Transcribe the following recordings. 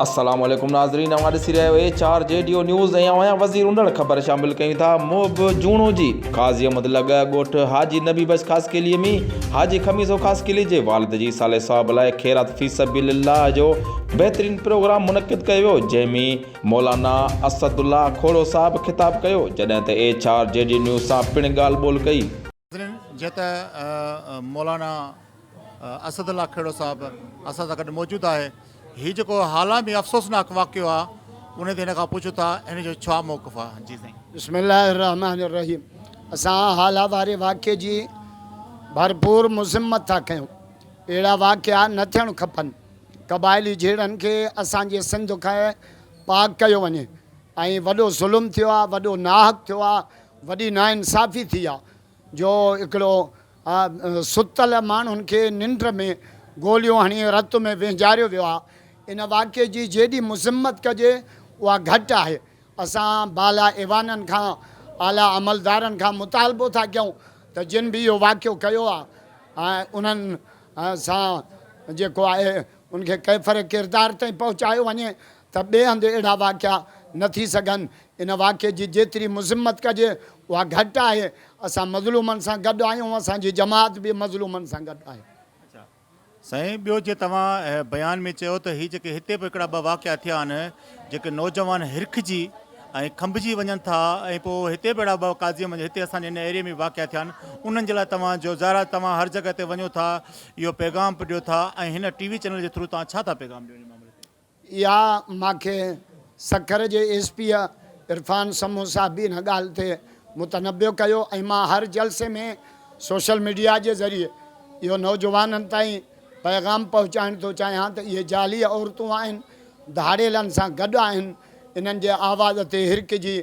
السلام عليڪم ناظرين اوهان ڏسي رهيا آهيو H R G D O news ۽ اوهان وزير انڙ خبر شامل ڪيون ٿا محب جوڻو جي قاضي احمد لڳ ڳوٺ حاجي نبي بخش خاصخيلي ۾ حاجي خميسو خاصخيلي جي والد جي صالح ثواب لاء خيرات في سبيل الله جو بهترين پروگرام منعقد ڪيو ويو جنهن ۾ مولانا اسد الله کوڙو صاحب خطاب ڪيو جڏهن ته H R G D news سان پڻ ڳالهه ٻولهه ڪئي. ناظرين جيئن ته مولانا اسد الله کهڙو صاحب اسان سان گڏ موجود آهي هي جيڪو هالا ۾ افسوسناڪ واقعو آهي ان تي هن کان پڇون ٿا هن جو ڇا موقف آهي جي سائين. بسم الله الرحمٰن الرحيم اسان هالا واري واقعي جي ڀرپور مذمت ٿا ڪيون اهڙا واقعا نه ٿيڻ کپن قبائلي جهيڙن کي اسان جي سنڌ کان پاڪ ڪيو وڃي ۽ وڏو ظلم ٿيو آهي وڏو ناحق ٿيو آهي وڏي ناانصافي ٿي آ جو هڪڙو ستل ماڻهن کي ننڊ ۾ گوليون هڻي رت ۾ وهنجاريو ويو آ. ان واقعي جي جيڏي مذمت ڪجي اها گهٽ آهي. اسان بالا ايوانن کان اعليٰ عملدارن کان مطالبو ٿا ڪيون ته جن به اهو واقعو ڪيو آ انهن سان جيڪو آهي ان کي ڪيفر ڪردار تائين پهچايو وڃي ته ٻئي هنڌ اهڙا واقعا نه ٿي سگهن. ان واقعي جي جيتري مذمت ڪجي اها گهٽ آهي. اسان مظلومن سان گڏ آهيون، اسان جي جماعت به مظلومن سان گڏ آهي. اڇا سائين ٻيو جي توهان بيان ۾ چيو ته هي جيڪي هتي به هڪڙا ٻه واقعا ٿيا آهن جيڪي نوجوان هرکجي ۽ کنڀجي وڃن ٿا ۽ پوء هتي به اهڙا ٻه قاضي منجهه هتي اسان جي هن ايريي ۾ واقعا ٿيا آهن انهن جي لاء توهان جو ظاهر آهي توهان هر جڳهه تي وڃو ٿا اهو پيغام به ڏيو ٿا ۽ هن ٽي وي چينل جي ٿرو توهان ڇا ٿا پيغام ڏيو ان معاملي تي. اها مان کي سکر جي ايس پي عرفان سمون صاحب به ان ڳالهه تي متنبه ڪيو ۽ مان هر جلسي ۾ سوشل ميڊيا جي ذريعي اهو نوجوانن تائين پيغام پهچائڻ ٿو چاهيان ته اهي جعلي عورتون آهن، ڌاڙيلن سان گڏ آهن، انهن جي آواز تي هرکجي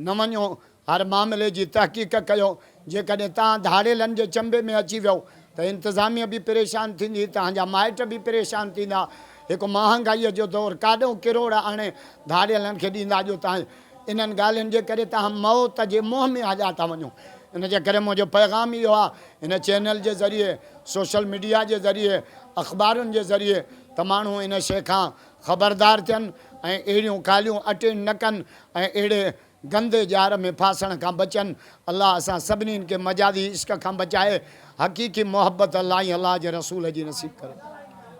نه وڃو، هر معاملي جي تحقيق ڪيو، جيڪڏهن توهان ڌاڙيلن جي چنبي ۾ اچي ويو ته انتظاميه به پريشان ٿيندي، توهان جا مائٽ به پريشان ٿيندا، هڪ مهانگائيء جو دور ڪاڏهون ڪروڙ آڻي ڌاڙيلن کي ڏيندا جو توهان انهن ڳالهين جي ڪري توهان موت جي منهن ۾ هليا ٿا وڃو، ان جي ڪري منهنجو پيغام اهو آهي هن چينل جي ذريعي، سوشل ميڊيا جي ذريعي، اخبارن جي ذريعي ته ماڻهو ان شيء کان خبردار ٿين ۽ اهڙيون ڳالهيون اٽينڊ نه ڪن ۽ اهڙي گندي ڄار ۾ ڦاسڻ کان بچن. الله اسان سڀني کي مجازي عشق کان بچائي حقيقي محبت الله ۽ الله جي رسول جي نصيب ڪري.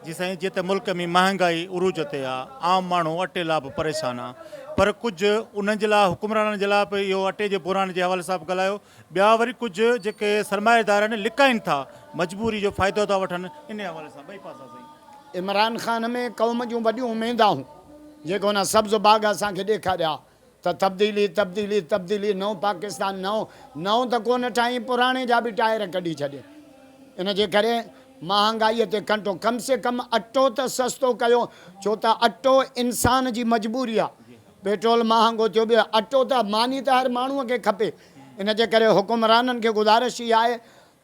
جي سائين جيئن ته ملڪ ۾ مهانگائي عروج تي آ عام ماڻهو اٽي لا به پريشان آ پر ڪجهه انهن جي لا حڪمرانن جي لا به اهو اٽي جي بحران جي حوالي سان به ڳالهايو ٻيا وري ڪجهه جيڪي سرمائيدار آهن لڪائين ٿا مجبوري جو فائدو ٿا وٺن انهي حوالي سان ٻئي پاسا سائين. عمران خان ۾ قوم جون وڏيون اميداهون جيڪو هن سبز باغ اسان کي ڏيکاريا ته تبديلي تبديلي تبديلي نئون پاڪستان نئون نئون ته ڪونه ٺاهين پراڻي جا به ٽائر ڪڍي ڇڏين ان جي ڪري مهانگائي تي ڪنٽو ڪم سي ڪم اٽو ته سستو ڪيو ڇو ته اٽو انسان جي مجبوري آ پيٽرول مهانگو ٿيو ٻيو اٽو ته ماني ته هر ماڻهو کي کپي ان جي ڪري حڪمرانن کي گذارش اها آهي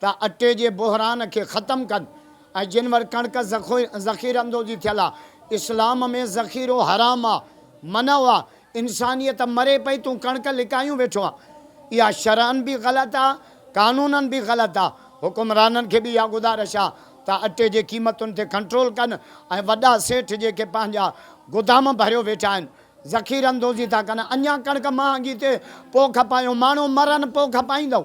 ته اٽي جي بحران کي ختم ڪن ۽ جن وٽ ڪڻڪ ذخيره اندوزي ٿيل آ، اسلام ۾ ذخيرو حرام آ، منع آ، انسانيت مري پئي تون ڪڻڪ لڪايون ويٺو آن، اها شرعاً به غلط آ، قانوناً به غلط آ، حڪمرانن کي به اها گذارش آ ته اٽي جي قيمتن تي ڪنٽرول ڪن ۽ وڏا سيٺ جيڪي پنهنجا گدام ڀريو ويٺا آهن ذخيره اندوزي ٿا ڪن اڃا ڪڻڪ مهانگي ٿئي پوء کپايون ماڻهو مرن پوء کپائيندؤ.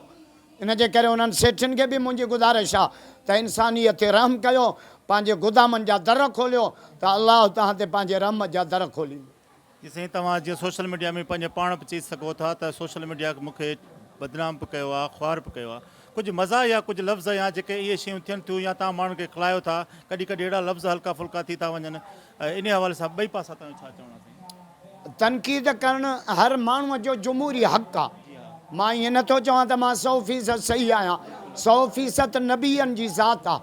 ان جي ڪري انهن سيٺين کي به منهنجي گذارش آ ته انسانيت تي رحم ڪيو، پنهنجي گدامن جا در کوليو ته الله توهان تي پنهنجي رحمت جا در کوليندو. جي سائين توهان جيئن سوشل ميڊيا ۾ پنهنجو پاڻ به چئي سگهو ٿا ته سوشل ميڊيا مون کي بدنام به ڪيو آ خوار به ڪيو آ ڪجهه مزاح يا ڪجهه لفظ يا جيڪي اهي شيون ٿين ٿيون يا توهان ماڻهن کي کلايو ٿا ڪڏهن ڪڏهن اهڙا لفظ هلڪا ڦلڪا ٿي ٿا وڃن انهي حوالي سان ٻئي پاسا توهان جو ڇا چوڻ آ سائين. تنقيد ڪرڻ هر ماڻهوء جو جمهوري حق آ. مان ائين نه ٿو چوان ته مان سئو فيصد صحيح آهيان. سئو فيصد نبين جي ذات آ،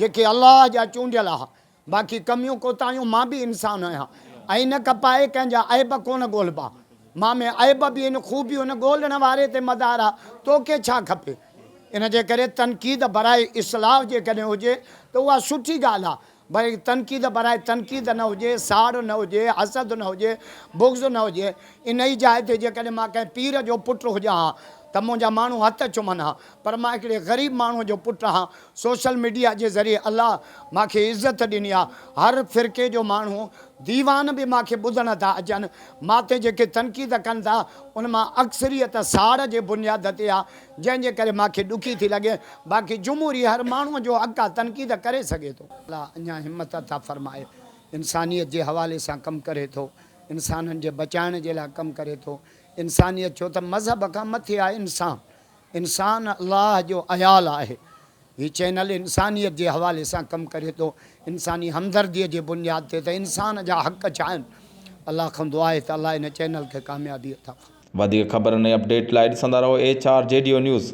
جيڪي الله جا چونڊيل آ. باقي ڪميون ڪوتاهيون مان به انسان آهيان. عينڪ پائي ڪنهن جا عيب ڪونه ڳولبا. مان ۾ عيب به آهن، خوبيون آهن، ڳولڻ واري تي مدار آ، توکي ڇا کپي؟ ان جي ڪري تنقيد براء اصلاح جيڪڏهن هجي ته اها سٺي ڳالهه آ. ڀلي تنقيد براء تنقيد نه هجي، ساڙ نه هجي، حسد نه هجي، بغض نه هجي. انهيء جاء تي جيڪڏهن مان ڪنهن پير جو پٽ هجان ها ته منهنجا ماڻهو هٿ چمن ها پر مان هڪڙي غريب ماڻهو جو پٽ آهان سوشل ميڊيا جي ذريعي الله مان کي عزت ڏني آ هر فرقي جو ماڻهو ديوان به مان کي ٻڌڻ ٿا اچن مان تي جيڪي تنقيد ڪن ٿا ان مان اڪثريت ساڙ جي بنياد تي آ جنهن جي ڪري مان کي ڏکي ٿي لڳي باقي جمهوري هر ماڻهو جو حق آ تنقيد ڪري سگهي ٿو. الله اڃا همت عطا فرمائي انسانيت جي حوالي سان ڪم ڪري ٿو انسانن جي بچائڻ جي لاء ڪم ڪري ٿو انسانيت ڇو ته مذهب کان مٿي آهي انسان انسان الله جو عيال آهي. هي چينل انسانيت جي حوالي سان ڪم ڪري ٿو، انساني همدرديء جي بنياد تي ته انسان جا حق ڇا آهن. الله کان دعا آهي ته الله هن چينل کي ڪاميابي عطا فرمائي. وڌيڪ خبرن ۽ اپڊيٽ لاء ڏسندا رهو H R G D O news.